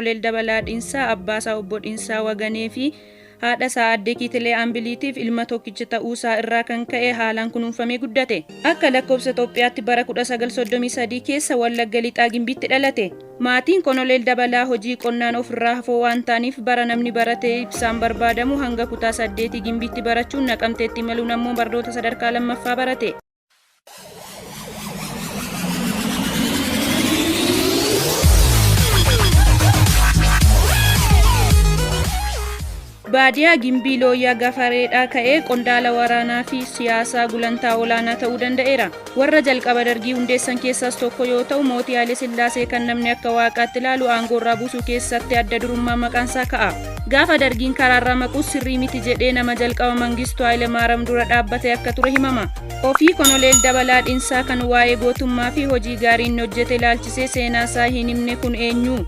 Koloneel Dabalaa Dhinsaa abbaasaa Obbo Dhinsaa Waganee fi haadha isaa Aadde Kiitilee Ambiliitiif ilma tokkicha ta'uusaa irraa kan ka'e haalaan kunuunfamee guddate. Akka lakkoofsa Itoophiyaatti bara 1933 keessa Wallagga Lixaa Gimbiitti dhalate. Maatiin Konoleel Dabalaa hojii qonnaan ofirraa hafoo waan ta'aniif bara namni baratee ibsaan barbaadamu hanga kutaa saddeetii Gimbiitti barachuun Naqamteetti imaluun ammoo barnoota sadarkaa lammaffaa barate. Baadiyaa Gimbii Looyyaa Gafareedhaa ka'ee qondaala waraanaa fi siyaasaa gulantaa olaanaa ta'uu danda'eera. Warra jalqaba Dargii hundeessan keessaas tokko yoo ta'u, mootii Haile Sillaasee kan namni akka waaqaatti ilaalu aangoorraa buusuu keessatti adda durummaan maqaansaa ka'a. Gaafa Dargiin karaarraa maquus sirrii miti jedhee nama jalqaba Mangistuu Haayilemaaram dura dhaabbatee akka ture himama. Ofii Konoleel Dabalaa Dhinsaa kan waa'ee gootummaa fi hojii gaarii inni hojjete ilaalchisee seenaasaa hin himne kun eenyu?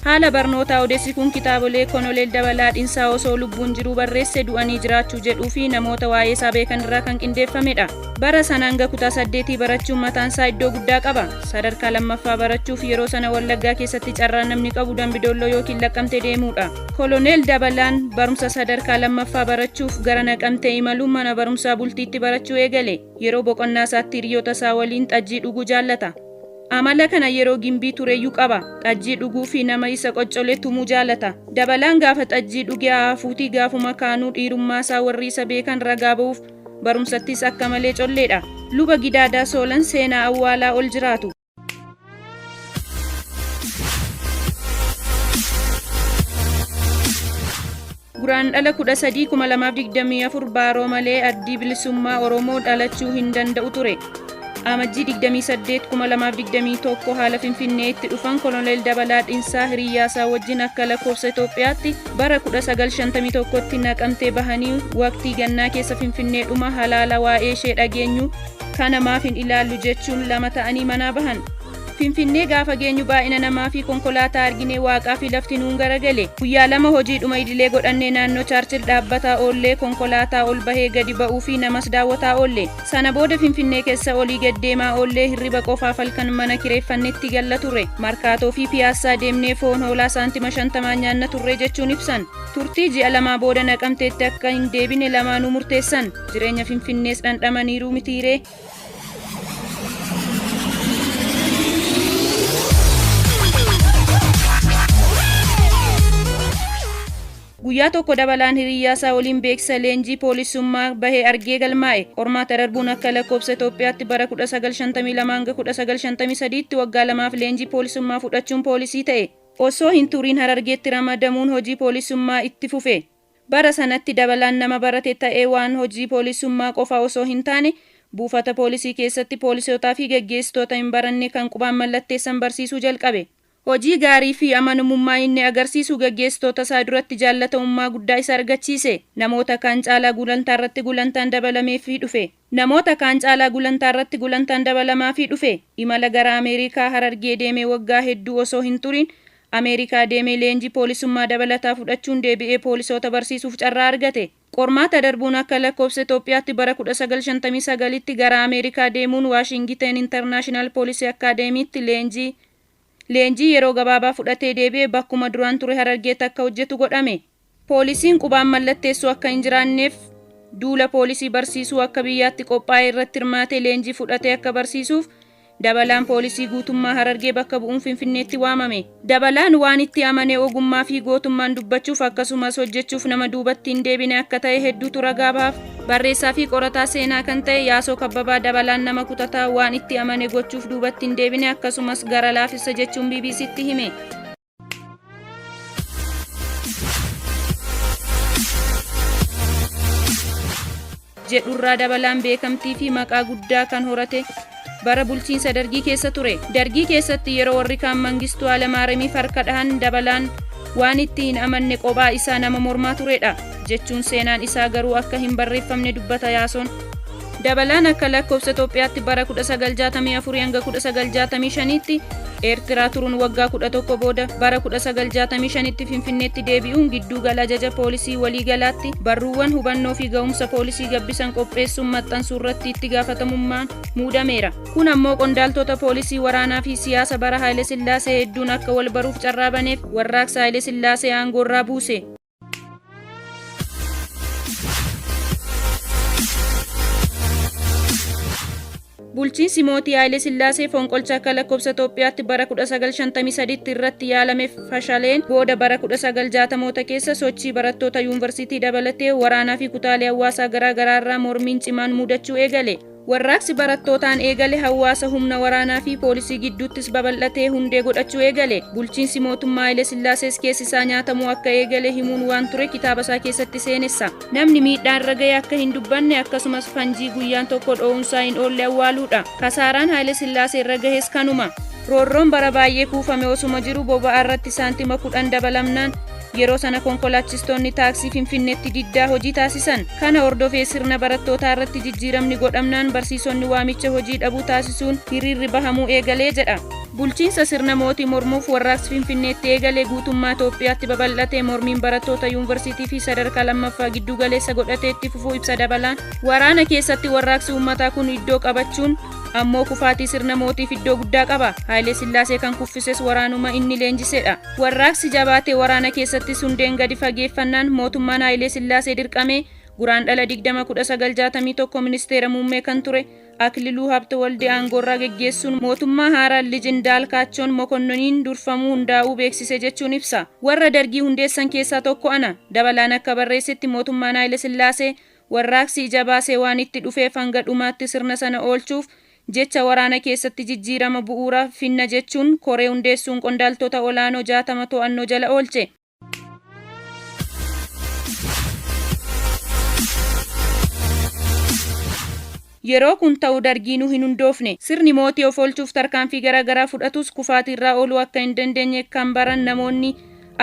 Haala barnootaa odeessi kun kitaabolee Konoleel Dabalaa Dhinsaa osoo lubbuun jiruu barreesse du'anii jiraachuu jedhuu fi namoota waa'ee isaa beekan irraa kan qindeeffamedha. Bara sana hanga kutaa saddeetii barachuun mataansaa iddoo guddaa qaba. Sadarkaa lammaffaa barachuuf yeroo sana Wallaggaa keessatti carraan namni qabu Dambidolloo yookiin Laqqamtee deemuudha. Koloneel Dabalaan barumsa sadarkaa lammaffaa barachuuf gara Naqamtee imaluun mana barumsaa bultiitti barachuu eegale. Yeroo boqonnaa isaatti hiriyoota isaa waliin xajjii dhuguu jaallata. Amala kana yeroo Gimbii tureyyuu qaba. Xajjii dhuguu fi nama isa qoccole tumuu jaalata. Dabalaan gaafa xajjii dhuge haa hafuutii gaafuma kaanuu dhiirummaasaa warri isa beekan ragaa ba'uuf Barumsattis akka malee colleedha. Luba Gidaadaa Soolan seenaa awwaalaa ol jiraatu. Guraandhala 13, 2024 Baaroo malee Addii Bilisummaa Oromoo dhalachuu hin danda'u ture. Amajjii 28, 2021 haala Finfinnee itti dhufan Koloneel Dabalaa Dhinsaa hiriyyaasaa wajjin akka lakkoofsa Itoophiyaatti bara 1951tti Naqamtee bahanii waqtii gannaa keessa Finfinneedhuma halaala waa'ee ishee dhageenyu kana maaf hin ilaallu jechuun lama ta'anii manaa bahan. Finfinnee gaafa geenyu baay'ina namaa fi konkolaataa arginee waaqaa fi lafti nuun garagale. Guyyaa lama hojiidhuma idilee godhannee naannoo Chaarchil dhaabbataa oollee, konkolaataa ol bahee gadi ba'uu fi namas daawwataa oolle. Sana booda Finfinnee keessa olii gad deemaa oollee hirriba qofaaf halkan mana kireeffannetti galla turre. Markaatoo fi Piyaassaa deemnee foon hoolaa saantima shantamaan nyaanna turre jechuun ibsan. Turtii ji'a lamaa booda Naqamteetti akka hin deebine lamaanuu murteessan. Jireenya Finfinnees dhandhamaniiru mitiiree? Guyyaa tokko Dabalaan hiriyyaasaa waliin beeksisa leenjii poolisummaa bahe argee galmaa'e. Qormaata darbuun akka lakkoofsa Itoophiyaatti bara 1952 hanga 1953tti waggaa lamaaf leenjii poolisummaa fudhachuun poolisii ta'e. Osoo hin turiin Harargeetti ramadamuun hojii poolisummaa itti fufe. Bara sanatti Dabalaan nama barate ta'ee waan hojii poolisummaa qofa osoo hin taane buufata poolisii keessatti poolisootaa fi gaggeessitoota hin baranne kan qubaan mallatteessan barsiisuu jalqabe. Hojii gaarii fi amanamummaa inni agarsiisu gaggeessitootasaa duratti jaallatamummaa guddaa isa argachiise. Namoota kaan caalaa gulantaarratti gulantaan dabalameefii dhufe. Namoota kaan caalaa gulantaarratti gulantaan dabalamaafii dhufe. Imala gara Ameerikaa Harargee deemee waggaa hedduu osoo hin turiin Ameerikaa deemee leenjii poolisummaa dabalataa fudhachuun deebi'ee poolisoota barsiisuuf carraa argate. Qormaata darbuun akka lakkoofsa Itoophiyaatti bara 1959tti gara Ameerikaa deemuun Waashingiteen Intarnaashinaal Poolisii Akkaadeemiitti leenjii leenjii yeroo gabaabaa fudhatee deebi'e bakkuma duraan ture Harargeetti akka hojjetu godhame. Poolisiin qubaan mallatteessu akka hin jiraanneef duula poolisii barsiisuu akka biyyaatti qophaa'e irratti hirmaatee leenjii fudhatee akka barsiisuuf Dabalaan poolisii guutummaa Harargee bakka bu'uun Finfinneetti waamame. Dabalaan waan itti amane ogummaa fi gootummaan dubbachuuf akkasumas hojjechuuf nama duubatti hin deebine akka ta'e hedduutu ragaa bahaaf. Barreessaa fi qorataa seenaa kan ta'e Yaasoo Kabbabaa Dabalaan nama kutataa, waan itti amane gochuuf duubatti hin deebine akkasumas gara laafessa jechuun BBCtti hime. Jedhurraa Dabalaan beekamtii fi maqaa guddaa kan horate bara bulchiinsa Dargii keessa ture. Dargii keessatti yeroo warri kaan Mangistuu Haalemaaremiif harka dhahan Dabalaan waan itti hin amanne qophaa isaa nama mormaa turedha jechuun seenaan isaa garuu akka hin barreeffamne dubbata Yaasoon. Dabalaan akka lakkoofsa Itoophiyaatti bara 1964 hanga 1965tti Eertiraa turuun waggaa 11 booda bara 1965tti Finfinneetti deebi'uun gidduu gala ajaja poolisii waliigalaatti barruuwwan hubannoo fi ga'umsa poolisii gabbisan qopheessuun maxxansuu irratti itti gaafatamummaan muudameera. Kun ammoo qondaaltota poolisii waraanaa fi siyaasa bara Haayile Sillaasee hedduun akka wal baruuf carraa baneef warraaqsa Haayile Sillaasee aangoorraa buuse. Bulchiinsi mootii Haayile Sillaasee fonqolcha akka lakkoofsa Itoophiyaatti bara 1953tti irratti yaalame fashaleen booda bara 1960moota keessa sochii barattoota yuunivarsiitii dabalatee waraanaa fi kutaalee hawaasaa garaa garaarraa mormiin cimaan mudachuu eegale. Warraaqsi barattootaan eegale hawaasa humna waraanaa fi poolisii gidduuttis babal'atee hundee godhachuu eegale. Bulchiinsi mootummaa Haayile Sillaasees keessi isaa nyaatamuu akka eegale himuun waan ture kitaaba isaa keessatti seenessa. Namni miidhaan irra gahe akka hin dubbanne akkasumas fanjii guyyaan tokko dho'umsaa hin oolle awwaaluudha. Kasaaraan Haayile Sillaasee irra gahes kanuma. Roorroon bara baay'ee kuufame osuma jiru boba'aa irratti saantima 10 dabalamnaan yeroo sana konkolaachistoonni taaksii Finfinneetti diddaa hojii taasisan. Kana hordofee sirna barattootaa irratti jijjiiramni godhamnaan barsiisonni waamicha hojii dhabuu taasisuun hiriirri bahamuu eegalee jedha. Bulchiinsa sirna mootii mormuuf warraaqsi Finfinneetti eegale guutummaa Itoophiyaatti babal'ate mormiin barattoota yuunivarsiitii fi sadarkaa lammaffaa giddu galeessa godhatee itti fufuu ibsa Dabalaan. Waraana keessatti warraaqsi uummataa kun iddoo qabachuun ammoo kufaatii sirna mootiif iddoo guddaa qaba. Haayile Sillaasee kan kuffises waraanuma inni leenjisedha. Warraaqsi jabaatee waraana keessattis hundeen gadi fageeffannaan mootummaan Haayile Sillaasee dirqamee Guraandhala 20 1961 ministeera muummee kan ture Akililuu Habtewalde aangoorraa geggeessuun mootummaa haaraa Lij Indaalkaachoon Mokonnoniin durfamuu hundaa'uu beeksise jechuun ibsa. Warra Dargii hundeessan keessaa tokko ana. Dabalaan akka barreessetti mootummaan Haayile Sillaasee warraaqsi ija baasee waan itti dhufeef hanga dhumaatti sirna sana oolchuuf jecha waraana keessatti jijjiirama bu'uura finna jechuun koree hundeessuun qondaaltota olaanoo 60 to'annoo jala oolche. Yeroo kun ta'u Dargiinuu hin hundoofne. Sirni mootii of oolchuuf tarkaanfii garaagaraa fudhatus kufaatiirraa ooluu akka hin dandeenye kan baran namoonni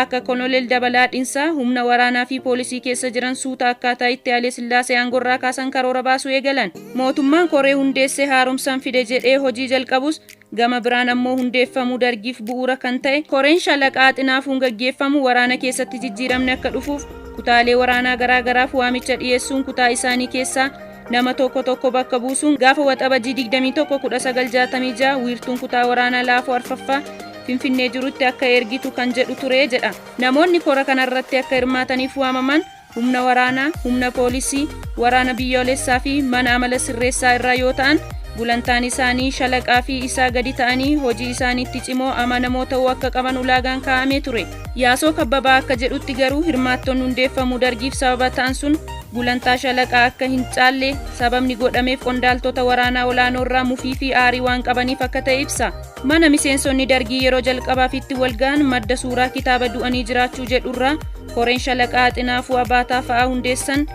akka Koloneel Dabalaa Dhinsaa humna waraanaa fi poolisii keessa jiran suuta akkaataa itti Haayile Sillaasee aangorraa kaasan karoora baasuu eegalan. Mootummaan koree hundeessee haaromsan fide jedhee hojii jalqabus gama biraan ammoo hundeeffamuu Dargiif bu'uura kan ta'e koreen Shalaqaa Xinaafuun gaggeeffamu waraana keessatti jijjiiramni akka dhufuuf kutaalee waraanaa garaa garaaf waamicha dhiyeessuun kutaa isaanii keessaa nama tokko tokko bakka buusuun gaafa Waxabajjii 21 1966 wiirtuun kutaa waraanaa Laafoo Arfaffaa Finfinnee jirutti akka ergitu kan jedhu ture jedha. Namoonni kora kanarratti akka hirmaataniif waamaman humna waraanaa, humna poolisii, waraana biyyoolessaa fi mana amala sirreessaa irraa yoo ta'an gulantaan isaanii shalaqaa fi isaa gadi ta'anii hojii isaaniitti cimoo amanamoo ta'uu akka qaban ulaagaan kaa'amee ture. Yaasoo Kabbabaa akka jedhutti garuu hirmaattonni hundeeffamuu Dargiif sababa ta'an sun gulantaa shalaqaa akka hin caalle sababni godhameef qondaaltota waraanaa olaanoo irraa mufii fi aarii waan qabaniif akka ta'e ibsa. Mana miseensonni Dargii yeroo jalqabaaf itti wal ga'an madda suuraa kitaaba du'anii jiraachuu jedhurraa koreen Shalaqaa Xinaafuu Abaataa fa'aa hundeessan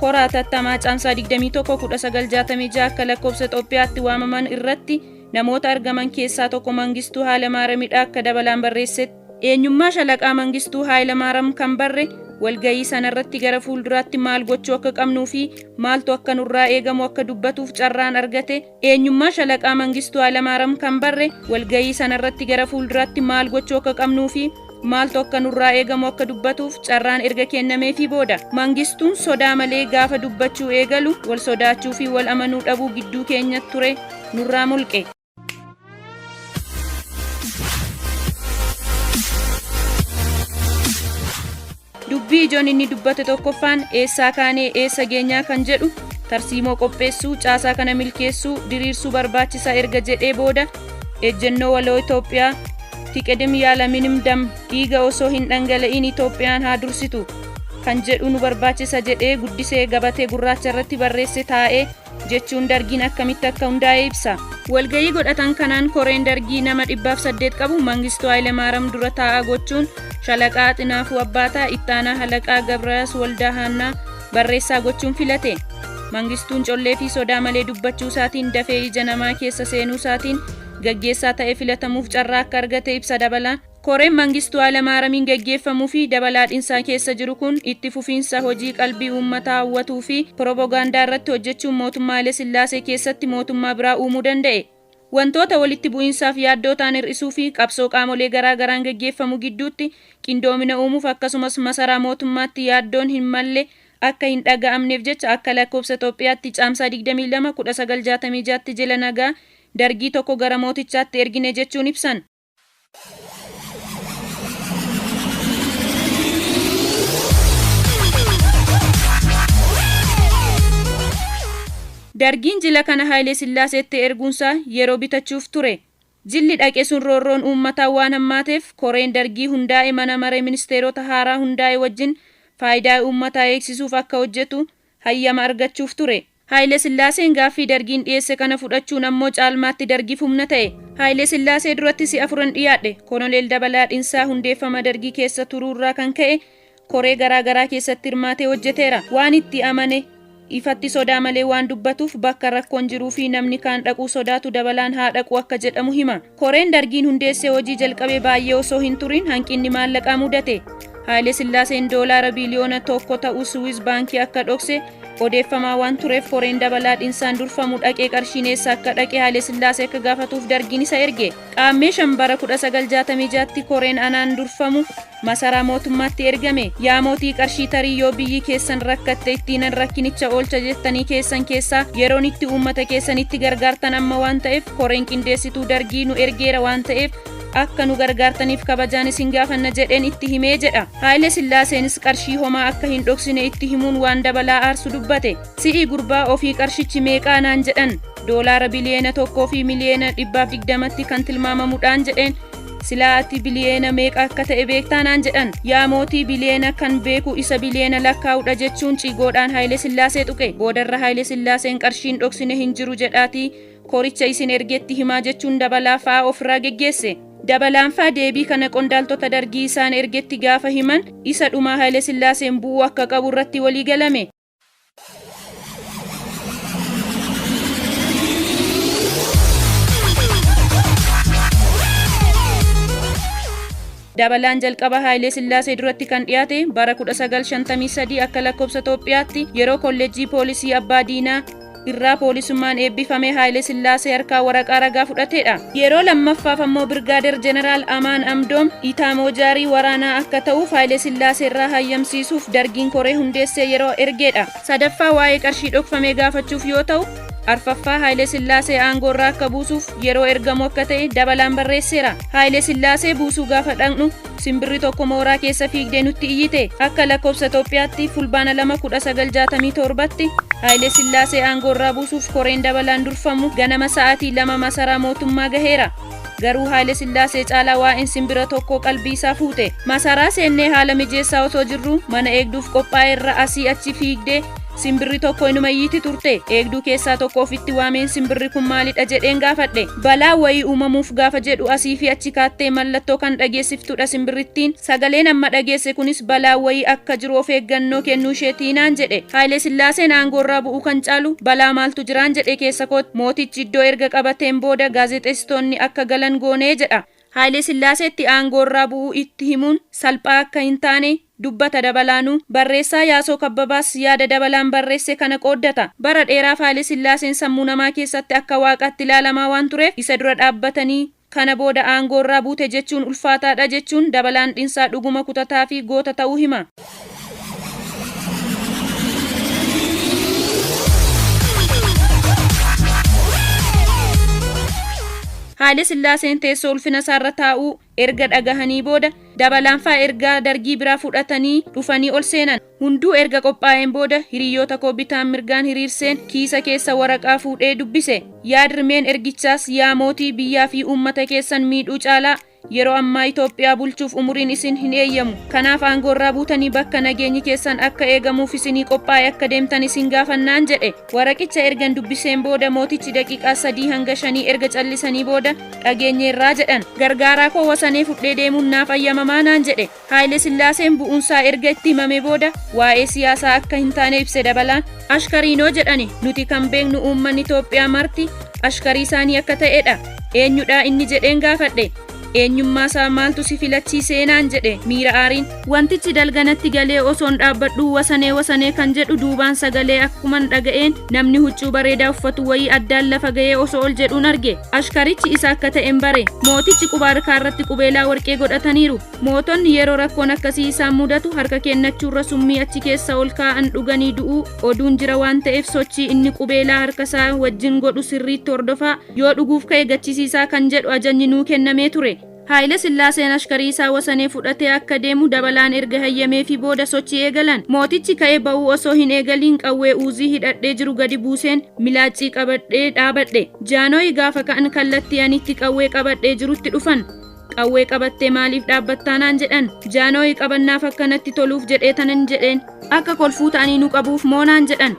kora atattamaa Caamsaa 21 1966 akka lakkoofsa Itoophiyaatti waamaman irratti namoota argaman keessaa tokko Mangistuu Haayilamaaramidha akka Dabalaan barreessetti. Eenyummaa Shalaqaa Mangistuu Haayilamaaram kan barre walga'ii sanarratti gara fuulduraatti maal gochuu akka qabnuu fi maaltu akka nurraa eegamu akka dubbatuuf carraan argate eenyummaa Shalaqaa Mangistuu Haayilamaaram kan barre walga'ii sanarratti gara fuulduraatti maal gochuu akka qabnuu fi maaltu akka nurraa eegamu akka dubbatuuf carraan erga kennameefii booda. Mangistuun sodaa malee gaafa dubbachuu eegalu wal sodaachuu fi wal amanuu dhabuu gidduu keenya ture nurraa mulqe. Dubbii ijoon inni dubbate tokkoffaan eessaa kaanee eessa geenyaa kan jedhu tarsiimoo qopheessuu, caasaa kana milkeessuu, diriirsuu barbaachisa erga jedhee booda ejjennoo waloo Itoophiyaa tiqedim yaalaminim dam dhiiga osoo hin dhangala'iin Itoophiyaan haa dursitu kan jedhu nu barbaachisa jedhee guddisee gabatee gurraacha irratti barreesse taa'ee jechuun Dargiin akkamitti akka hundaa'e ibsa. Walga'ii godhatan kanaan koreen Dargii nama 108 qabu Mangistuu Haayilemaaram dura taa'aa gochuun Shalaqaa Xinaafuu Abbaataa, Ittaanaa Halaqaa Gabrayaas Waldaa Haannaa barreessaa gochuun filate. Mangistuun collee fi sodaa malee dubbachuu isaatiin dafee ija namaa keessa seenuu isaatiin gaggeessaa ta'ee filatamuuf carraa akka argate ibsa Dabalaan. Koreen Mangistuu Hayilamaaramiin geggeeffamuu fi Dabalaa Dhinsaa keessa jiru kun itti fufiinsa hojii qalbii uummataa hawwatuu fi piropogaandaa irratti hojjechuun mootummaa Haile Sillaasee keessatti mootummaa biraa uumuu danda'e. Wantoota walitti bu'iinsaaf yaaddoo ta'an hir'isuu fi qabsoo qaamolee garaa garaan geggeeffamu gidduutti qindoomina uumuuf akkasumas masaraa mootummaatti yaaddoon hin malle akka hin dhaga'amneef jecha akka lakkoofsa Itoophiyaatti Caamsaa 22, 1966tti jila nagaa Dargii tokko gara mootichaatti ergine jechuun ibsan. Dargiin jila kana Haayile Sillaaseetti erguunsaa yeroo bitachuuf ture. Jilli dhaqe sun roorroon uummataa waan hammaateef koreen Dargii hundaa'e mana maree ministeerota haaraa hundaa'e wajjin faayidaa uummataa eegsisuuf akka hojjetu hayyama argachuuf ture. Haayilesillaaseen gaaffii Dargiin dhiyeesse kana fudhachuun ammoo caalmaatti Dargiif humna ta'e. Haayilesillaasee duratti si'a afuran dhiyaadhe. Konoleel Dabalaa Dhinsaa hundeeffama Dargii keessa turuurraa kan ka'e koree garaa garaa keessatti hirmaatee hojjeteera. Waan itti amane ifatti sodaa malee waan dubbatuuf bakka rakkoon jiruu fi namni kaan dhaquu sodaatu Dabalaan haa dhaqu akka jedhamu hima. Koreen Dargiin hundeesse hojii jalqabee baay'ee osoo hin turin hanqinni maallaqaa mudate. Haayilesillaaseen doolaara biiliyoona 1 ta'u Suwiz Baankii akka dhokse odeeffamaa waan tureef koreen Dabalaa Dhinsaan durfamu dhaqee qarshiin eessa akka dhaqe Haayilesillaasee akka gaafatuuf Dargiin isa erge. Qaammee 5 bara 1966tti koreen anaan durfamu masaraa mootummaatti ergame. Yaa mootii qarshii tarii yoo biyyi keessan rakkatte ittiinan rakkinicha oolcha jettanii keessan keessaa yeroon itti uummata keessan itti gargaartan amma waan ta'eef koreen qindeessituu Dargii nu ergeera waan ta'eef akka nu gargaartaniif kabajaan isin gaafanna jedheen itti himee jedha. Haayile Sillaaseenis qarshii homaa akka hin dhoksine itti himuun waan Dabalaa aarsu dubbate. Si'i gurbaa ofii qarshichi meeqaa naan jedhan. Doolaara biliyeena 1 fi miliyeena 120tti kan tilmaamamudhaan jedheen. Silaa ati biliyeena meeqa akka ta'e beektaa naan jedhan. Yaa mootii biliyeena kan beeku isa biliyeena lakkaa'udha jechuun ciigoodhaan Haayile Sillaasee tuqe. Boodarra Haayile Sillaaseen qarshiin dhoksine hin jiru jedhaatii koricha isin ergetti himaa jechuun Dabalaa fa'aa ofirraa geggeesse. Dabalaan fa'aa deebii kana qondaaltota Dargii isaan ergetti gaafa himan isa dhumaa Haayile Sillaaseen bu'uu akka qabu irratti walii galame. Dabalaan jalqaba Haayilee Sillaasee duratti kan dhiyaate bara 1953 akka lakkoofsa Itoophiyaatti yeroo kolleejjii poolisii Abbaa Diinaa irraa poolisummaan eebbifamee Haayilee Sillaasee harkaa waraqaa ragaa fudhateedha. Yeroo lammaffaaf ammoo Birgaader Jeneraal Amaan Amdoom Itaamojaarii waraanaa akka ta'uuf Haayilee Sillaasee irraa hayyamsiisuuf Dargiin koree hundeessee yeroo ergeedha. Sadaffaa waa'ee qarshii dhokfamee gaafachuuf yoo ta'u, arfaffaa Haayilee Sillaasee aangoorraa akka buusuuf yeroo ergamu akka ta'e Dabalaan barreesseera. Haayilee Sillaasee buusuu gaafa dhaqnu simbirri tokko mooraa keessa fiigdee nutti iyyite. Akka lakkoofsa Itoophiyaatti Fulbaana 2, 1967tti Haayilee Sillaasee aangoorraa buusuuf koreen Dabalaan durfamu ganama sa'aatii 2 masaraa mootummaa gaheera. Garuu Haayile Sillaasee caalaa waa'een simbira tokkoo qalbii isaa fuute. Masaraa seennee haala mijeessaa osoo jirruu mana eegduuf qophaa'e irra asii achi fiigdee simbirri tokko inuma iyyiti turte. Eegduu keessaa tokko ofitti waameen simbirri kun maalidha jedheen gaafadhe. Balaa wayii uumamuuf gaafa jedhu asii fi achi kaattee mallattoo kan dhageessiftudha simbirrittiin. Sagaleen amma dhageesse kunis balaan wayii akka jiru of eeggannoo kennuu isheetii naan jedhe. Haayile Sillaaseen aangoorraa bu'uu kan caalu balaa maaltu jiraan jedhe keessa kootti. Mootichi iddoo erga qabateen booda gaazexeessitoonni akka galan goonee jedha. Haayile Sillaaseetti aangoorraa bu'uu itti himuun salphaa akka hin taane dubbata Dabalaanuu. Barreessaa Yaasoo Kabbabaas yaada Dabalaan barreesse kana qooddata. Bara dheeraaf Haayile Sillaaseen sammuu namaa keessatti akka waaqaatti ilaalamaa waan tureef isa dura dhaabbatanii kana booda aangoorraa buute jechuun ulfaataadha jechuun Dabalaan Dhinsaa dhuguma kutataa fi goota ta'uu hima. Haayile Sillaaseen teessoo ulfinasaarra taa'uu erga dhagahanii booda Dabalaanfaa ergaa Dargii biraa fudhatanii dhufanii ol seenan. Hunduu erga qophaa'een booda hiriyyoota koo bitaan mirgaan hiriirseen kiisa keessa waraqaa fuudhee dubbise. Yaad-rimeen ergichaas yaa mootii biyyaa fi uummata keessan miidhuu caalaa yeroo ammaa Itoophiyaa bulchuuf umuriin isin hin eeyyamu. Kanaaf aangoorraa buutanii bakka nageenyi keessan akka eegamuuf isinii qophaa'e akka deemtan isin gaafannaan jedhe. Waraqicha ergan dubbiseen booda mootichi daqiiqaa sadii hanga shanii erga callisanii booda dhageenyeerraa jedhan. Gargaaraa koo Wasanee fudhee deemuun naaf ayyamamaa naan jedhe. Haayile Sillaaseen bu'uunsaa erga itti himamee booda waa'ee siyaasaa akka hin taane ibse Dabalaan. Ashkariinoo jedhani nuti kan beeknu uummanni Itoophiyaa marti ashkarii isaanii akka ta'edha. Eenyudhaa inni jedheen gaafadhe. Eenyummaasaa maaltu si filachiisee naan jedhe miira aariin. Wantichi dalganatti galee osoon dhaabbadhu wasanee wasanee kan jedhu duubaan sagalee akkuman dhaga'een namni huccuu bareedaa uffatu wayii addaan lafa ga'ee osoo ol jedhuun arge. Ashkarichi isa akka ta'en bare. Mootichi quba harkaa irratti qubeelaa warqee godhataniiru. Mootonni yeroo rakkoon akkasii isaan mudatu harka kennachuurra summii achi keessa ol kaa'an dhuganii du'uu oduun jira waan ta'eef sochii inni qubeelaa harkasaa wajjin godhu sirriitti hordofaa yoo dhuguuf ka'e gachisiisaa kan jedhu ajajni nuu kennamee ture. Haayile Sillaaseen ashkarii isaa wasanee fudhatee akka deemu dabalaan erga hayyameefii booda sochii eegalan. Mootichi ka'ee ba'uu osoo hin eegaliin qawwee uuzii hidhadhee jiru gadi buuseen milaaccii qabadhee dhaabadhe. Jaanooyi gaafa ka'an kallattii anitti qawwee qabadhee jirutti dhufan. Qawwee qabattee maaliif dhaabbattaa naan jedhan. Jaanooyi qabannaaf akkanatti toluuf jedhee tanan jedheen. Akka kolfuu ta'anii nu qabuuf moo naan jedhan.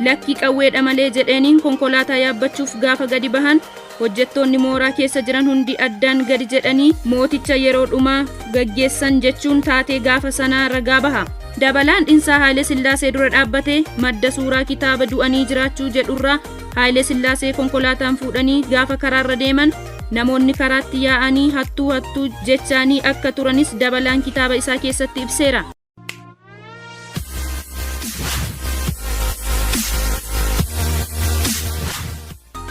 Lakki qawweedha malee jedheeniin konkolaataa yaabbachuuf gaafa gadi bahan hojjettoonni mooraa keessa jiran hundi addaan gadi jedhanii mooticha yeroo dhumaa gaggeessan jechuun taatee gaafa sanaa ragaa baha. Dabalaan Dhinsaa Haayile Sillaasee dura dhaabbatee madda suuraa kitaaba du'anii jiraachuu jedhurraa Haayile Sillaasee konkolaataan fuudhanii gaafa karaarra deeman namoonni karaatti yaa'anii hattuu hattuu jechaanii akka turanis dabalaan kitaaba isaa keessatti ibseera.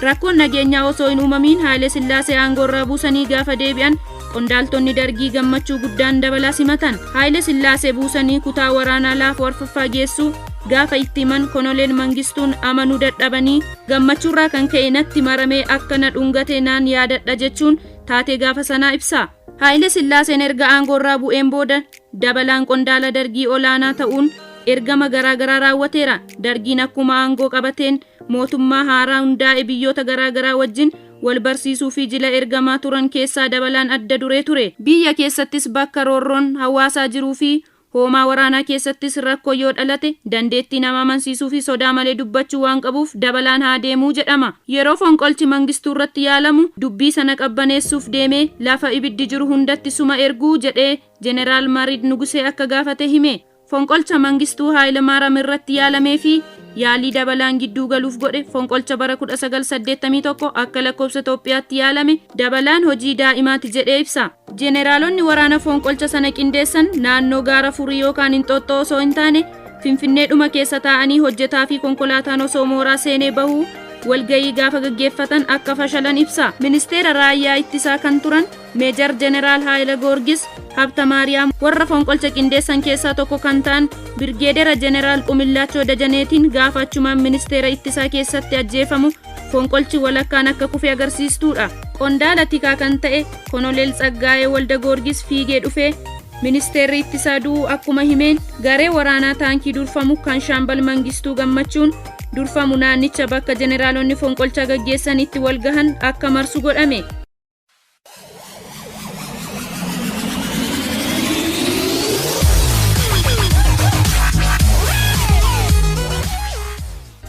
Rakkoon nageenyaa osoo hin uumamiin Haayile Sillaasee aangoorraa buusanii gaafa deebi'an qondaaltonni dargii gammachuu guddaan dabalaa simatan. Haayile Sillaasee buusanii kutaa waraanaa laafoo arfaffaa geessuu gaafa itti himan konoleel Mangistuun amanuu dadhabanii gammachuurraa kan ka'e natti maramee akka na dhungate naan yaadadha jechuun taatee gaafa sanaa ibsa. Haayile Sillaaseen erga aangoorraa bu'een booda dabalaan qondaala dargii olaanaa ta'uun ergama garaagaraa raawwateera. Dargiin akkuma aangoo qabateen mootummaa haaraa hundaa'e biyyoota garaagaraa wajjin wal barsiisuu fi jila ergamaa turan keessaa dabalaan adda duree ture. Biyya keessattis bakka roorroon hawaasaa jiruu fi hoomaa waraanaa keessattis rakkoo yoo dhalate dandeettii nama amansiisuu fi sodaa malee dubbachuu waan qabuuf dabalaan haa deemuu jedhama. Yeroo fonqolchi mangistuu irratti yaalamu dubbii sana qabbaneessuuf deemee lafa ibiddi jiru hundatti suma erguu jedhee Jeneraal Marid Nugusee akka gaafate hime. Fonqolcha Mangistuu Haayilemaaraam irratti yaalamee fi yaalii dabalaan gidduu galuuf godhe fonqolcha bara 1981 akka lakkoofsa Itoophiyaatti yaalame dabalaan hojii daa'imaati jedhee ibsa. Jeneraalonni waraana fonqolcha sana qindeessan naannoo gaara furii yookaan Inxooxxoo osoo hin taane Finfinneedhuma keessa taa'anii hojjetaa fi konkolaataan osoo mooraa seenee bahuu walga'ii gaafa gaggeeffatan akka fashalan ibsa. Ministeera raayyaa ittisaa kan turan Meejar Jeneraal Haayile Goorgis Habta Maariyaam warra fonqolcha qindeessan keessaa tokko kan ta'an Birgeedera Jeneraal Qumillaachoo Dajaneetiin gaafa achumaan ministeera ittisaa keessatti ajjeefamu fonqolchi walakkaan akka kufe agarsiistuudha. Qondaala tikaa kan ta'e Konoleel Tsaggaayee Walda Goorgis fiigee dhufee ministeerri ittisaa du'uu akkuma himeen garee waraanaa taankii durfamu kan Shaambal Mangistuu Gammachuun durfamu naannicha bakka jeneraalonni fonqolcha gaggeessan itti walgahan akka marsu godhame.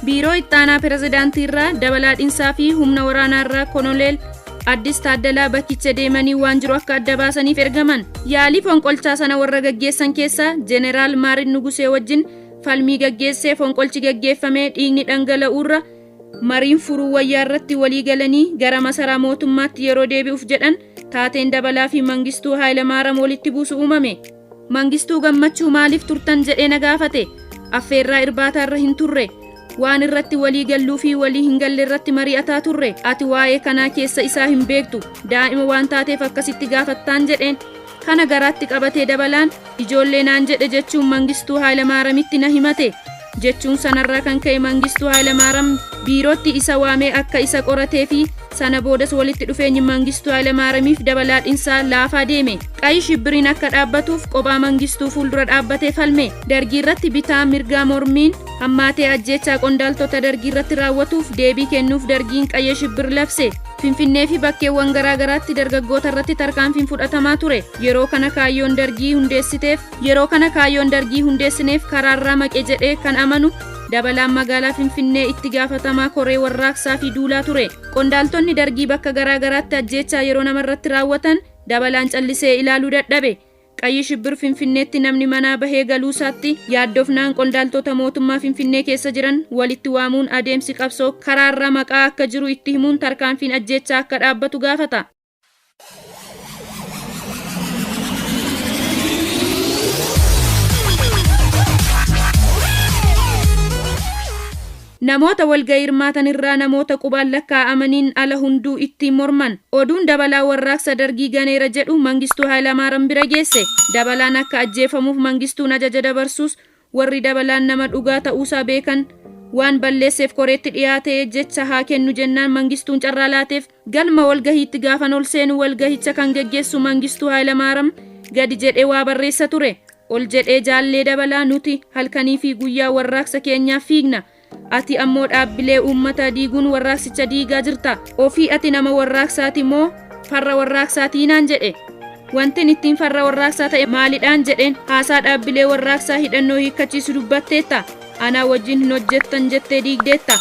Biiroo Ittaanaa Pirezidaantii irraa Dabalaa Dhinsaa fi humna waraanaa irraa Konoleel Addis Taaddalaa bakkicha deemanii waan jiru akka adda baasaniif ergaman. Yaalii fonqolchaa sana warra gaggeessan keessaa Jeneraal Maarin Nugusee wajjin falmii gaggeessee fonqolchi gaggeeffamee dhiigni dhangala'uurra mariin furuu wayyaa irratti walii galanii gara masaraa mootummaatti yeroo deebi'uuf jedhan taateen Dabalaa fi Mangistuu Haayilamaaram walitti buusu uumame. Mangistuu Gammachuu maaliif turtan jedhee na gaafate. Affeerraa irbaataa irra hin turre. Waan irratti walii galluu fi walii hin galle irratti mari'ataa turre. Ati waa'ee kanaa keessa isaa hin beektu. Daa'ima waan taateef akkasitti gaafattaan jedheen. Kana garaatti qabatee dabalaan ijoollee naan jedhe jechuun Mangistuu Haayilamaaramitti na himate. Jechuun sanarraa kan ka'e Mangistuu Haayilamaaram biirootti isa waamee akka isa qoratee fi sana boodas walitti dhufeenyi Mangistuu Haayilamaaramiif Dabalaa Dhinsaa laafaa deeme. Qayi shibbiriin akka dhaabbatuuf qophaa Mangistuu fuuldura dhaabbatee falme. Dargii irratti bitaa mirgaa mormiin hammaatee ajjeechaa qondaaltota dargii irratti raawwatuuf deebii kennuuf dargiin qayya shibbir labse. Finfinnee fi bakkeewwan garaa garaatti dargaggoota irratti tarkaanfiin fudhatamaa ture. Yeroo kana kaayyoon dargii hundeessiteef Yeroo kana kaayyoon dargii hundeessineef karaarraa maqe jedhee kan amanu Dabalaan magaalaa Finfinnee itti gaafatamaa koree warraaqsaa fi duulaa ture. Qondaaltonni dargii bakka garaa garaatti ajjeechaa yeroo namarratti raawwatan Dabalaan callisee ilaaluu dadhabe. Qayyi Shibbir Finfinneetti namni manaa bahee galuusaatti yaaddofnaan qondaaltota mootummaa Finfinnee keessa jiran walitti waamuun adeemsi qabsoo karaarraa maqaa akka jiru itti himuun tarkaanfiin ajjeechaa akka dhaabbatu gaafata. Namoota walga'ii hirmaatan irraa namoota qubaan lakkaa'amaniin ala hunduu ittiin morman. Oduun Dabalaa warraaqsa Dargii ganeera jedhu Mangistuu Haayilamaaram bira geesse. Dabalaan akka ajjeefamuuf Mangistuun ajaja dabarsus warri Dabalaan nama dhugaa ta'uusaa beekan waan balleesseef koreetti dhiyaatee jecha haa kennu jennaan Mangistuun carraa laateef. Galma walgahiitti gaafan ol seenu walgahicha kan geggeessu Mangistuu Haayilamaaram gadi jedhee waa barreessa ture. Ol jedhee Jaallee Dabalaa nuti halkanii fi guyyaa warraaqsa keenyaaf fiigna. Ati ammoo dhaabbilee uummataa diiguun warraaqsicha diigaa jirta. Ofii ati nama warraaqsaati moo farra warraaqsaatii naan jedhe. Wantin ittiin farra warraaqsaa ta'e maalidhaan jedheen haasaa dhaabbilee warraaqsaa hidhannoo hiikkachiisu dubbatteetta. Anaa wajjin hin hojjettan jettee diigdeetta.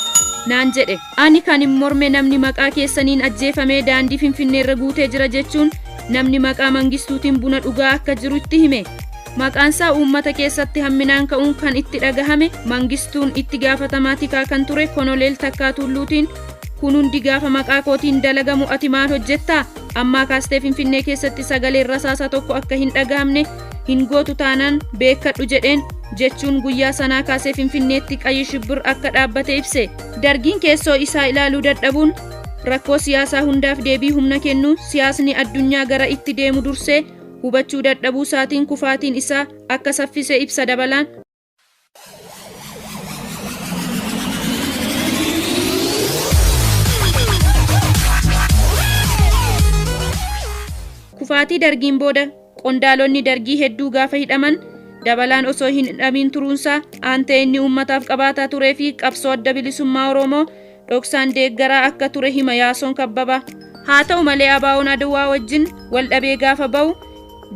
Naan jedhe. Ani kan hin morme namni maqaa keessaniin ajjeefamee daandii Finfinneerra guutee jira jechuun namni maqaa Mangistuutiin buna dhugaa akka jiru itti hime. Maqaansaa uummata keessatti hamminaan ka'uun kan itti dhagahame Mangistuun itti gaafatamaa tikaa kan ture Konoleel Takkaa Tulluutiin kun hundi gaafa maqaa kootiin dalagamu ati maal hojjettaa? Ammaa kaastee Finfinnee keessatti sagaleen rasaasaa tokko akka hin dhagahamne hin gootu taanaan beekkadhu jedheen jechuun guyyaa sanaa kaasee Finfinneetti qayyi shibbir akka dhaabbate ibse. Dargiin keessoo isaa ilaaluu dadhabuun rakkoo siyaasaa hundaaf deebii humna kennuu siyaasni addunyaa gara itti deemu dursee hubachuu dadhabuu isaatiin kufaatiin isaa akka saffise ibsa Dabalaan. Kufaatii Dargiin booda qondaalonni Dargii hedduu gaafa hidhaman Dabalaan osoo hin hidhamiin turuunsaa aantee inni uummataaf qabaataa turee fi qabsoo Adda Bilisummaa Oromoo dhoksaan deeggaraa akka ture hima Yaasoon Kabbabaa. Haa ta'u malee ABOn Adwaa wajjin waldhabee gaafa ba'u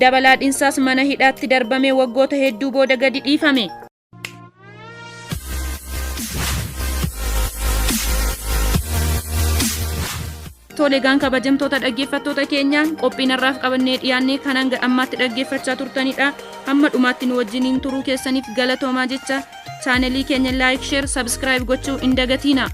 Dabalaa Dhinsaas mana hidhaatti darbamee waggoota hedduu booda gadi dhiifame. Tole egaan kabajamtoota dhaggeeffattoota keenya qophiin har'aaf qabannee dhiyaanne kan hanga ammaatti dhaggeeffachaa turtanidha. Hamma dhumaatti nu wajjiniin turuu keessaniif galatoomaa jecha chaanelii keenya like, share, subscribe gochuu hin dagatiina.